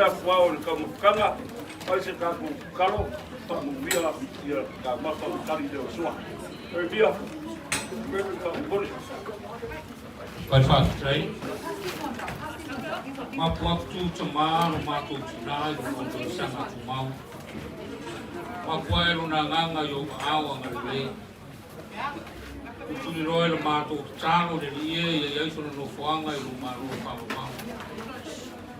le afu ao i le taumafataga, fai se tatou tatalo, faamanuia ia taumafa ma tali lea o le sua. Manuia, Reverend Faamomoli. Fai faafetai. Mapu atu tu tamā lo matou tinā i lona tausaga tumau. Mapu ae lona agaga i ou aao agalelei. Tuliloa e le matou tatalo le Alii e ia i ai sona nofoaga i lou Malo faavavau.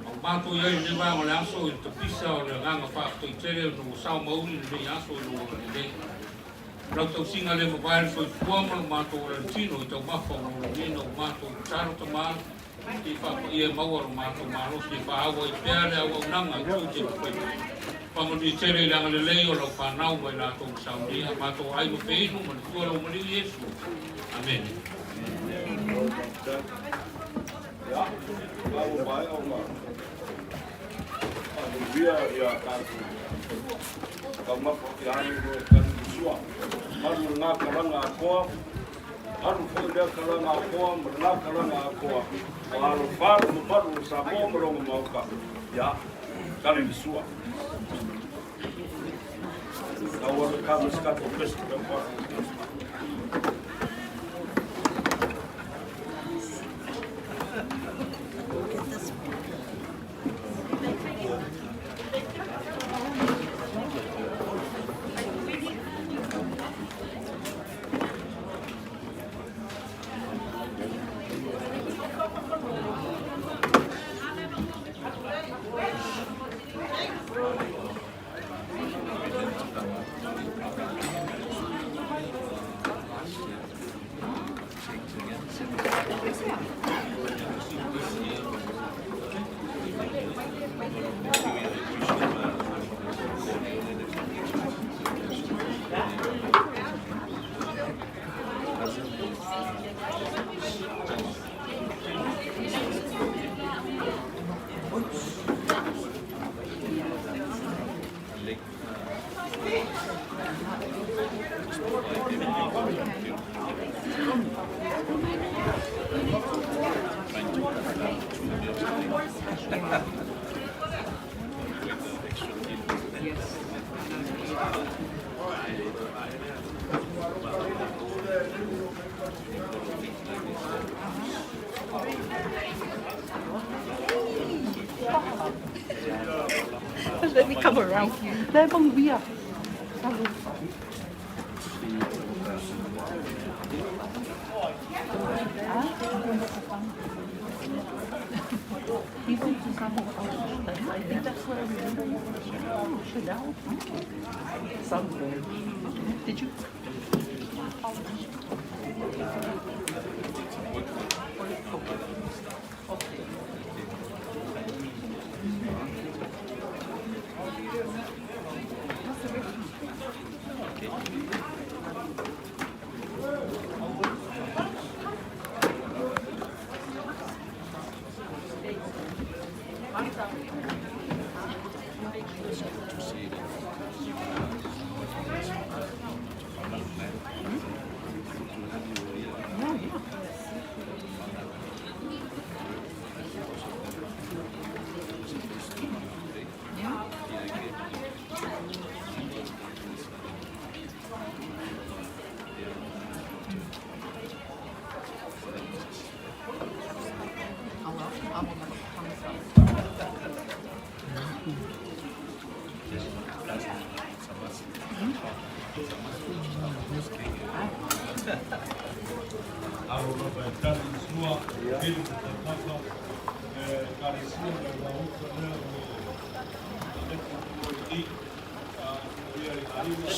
A ua matou i ai i lenei vaega o le aso i le tapisa o le agaga faafetai tele ona ua sao ma uli lenei aso i lou agalelei. O lau tausiga le mavae le soifua ma lo matou ola i le tino i taumafa o lo olagiina ua matou tatalo Tama se i faapaia e maua lo matou malosi e faaauau ai pea le auaunaga i tiute ma faiva. Faamanuia tele i le agalelei o lau fanau ma i latou na saunia, matou ai ma feinu ma le tua lou maliu Iesu. Amene. Ia, la ua maea ona faamanuia ia tatou taumafa ia alu loa e tali le sua. Alu lena talaga atoa, alu foi lea talaga atoa ma lena talaga atoa, ua alofa le mamalu o Samoa ma lona Maota, ia, tali le sua. Tau alu ka ma se tatou pese. Let me come around. There, bom dia. He went to somewhere else. I think that's where I remember you. Chanel. Somewhere. Did you? Alo lava e tali le sua, pili le taumafa, e ekalesia ma le maota lea o lo o alepo i i, a ia i aiga.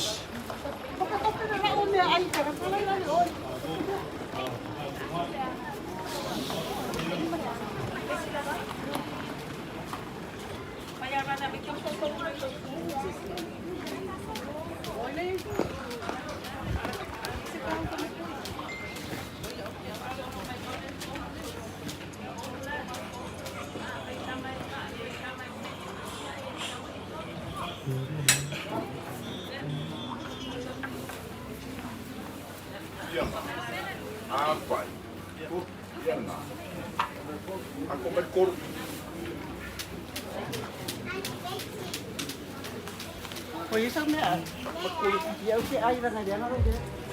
Ia ma. A pai. Ia na. Ako mai koro.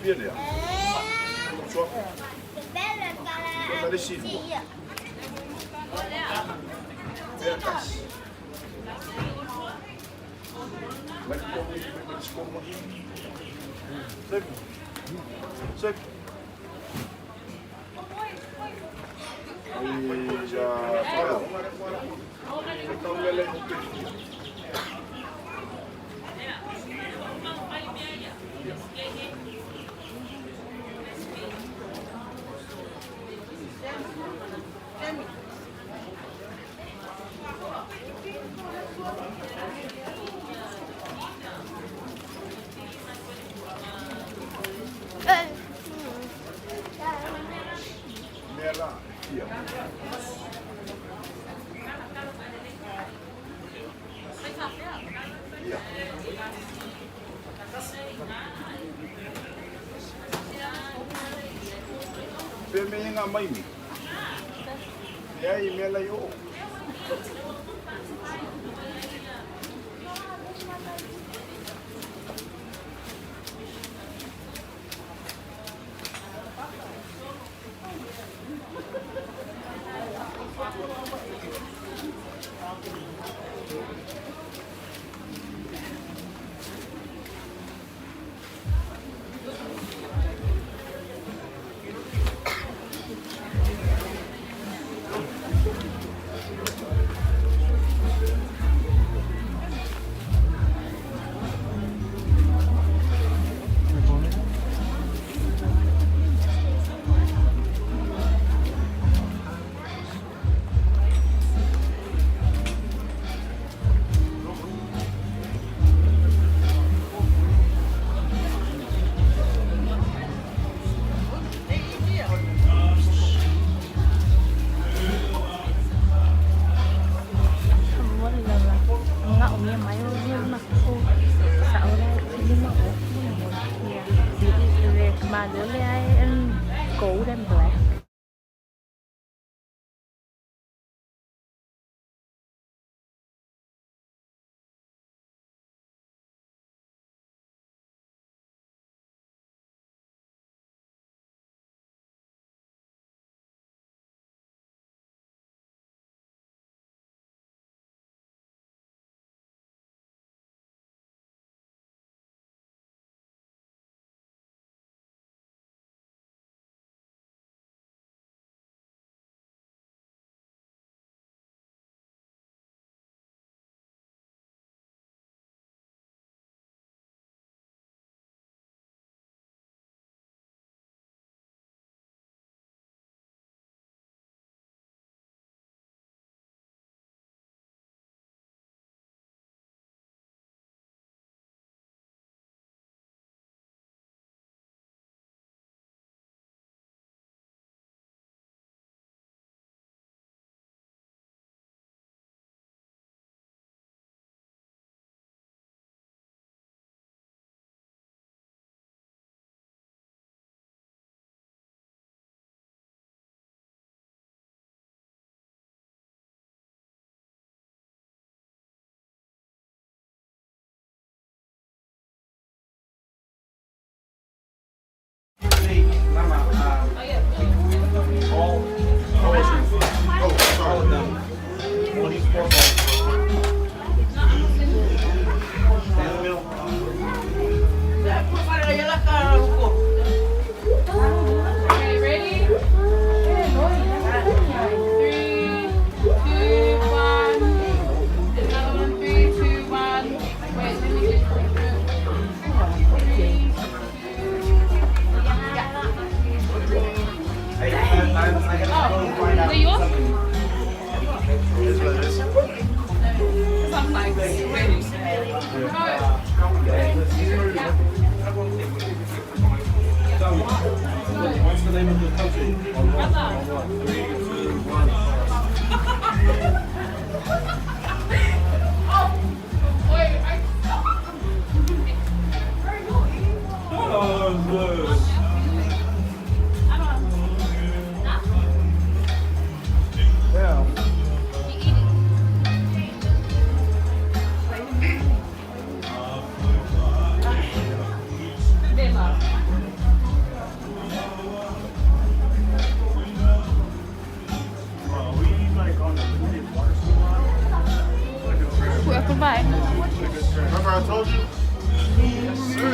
Fia lea. Sua. Fia le isi lua. Fia tasi. Mai tonu mai le score mai. Sepi. Sepi. Ai ja fara. Tau lele o pe. Mea la fia. Ia. Pe me ngā mai mi. Ia i mea lai o. Gold and black. Oh, sorry. Okay, ready? 3, 2, 1. Another one. 3, 2, 1. Wait, let me just. 3, 2. Yeah. Oh, is it yours? It is what it is. Pue atu le vaega. Remember I told you? Yes, sir.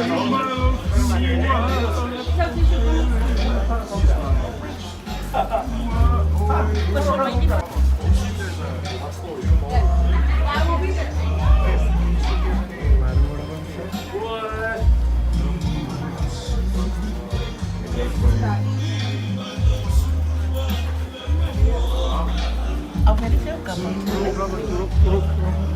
Au meri se o kapa.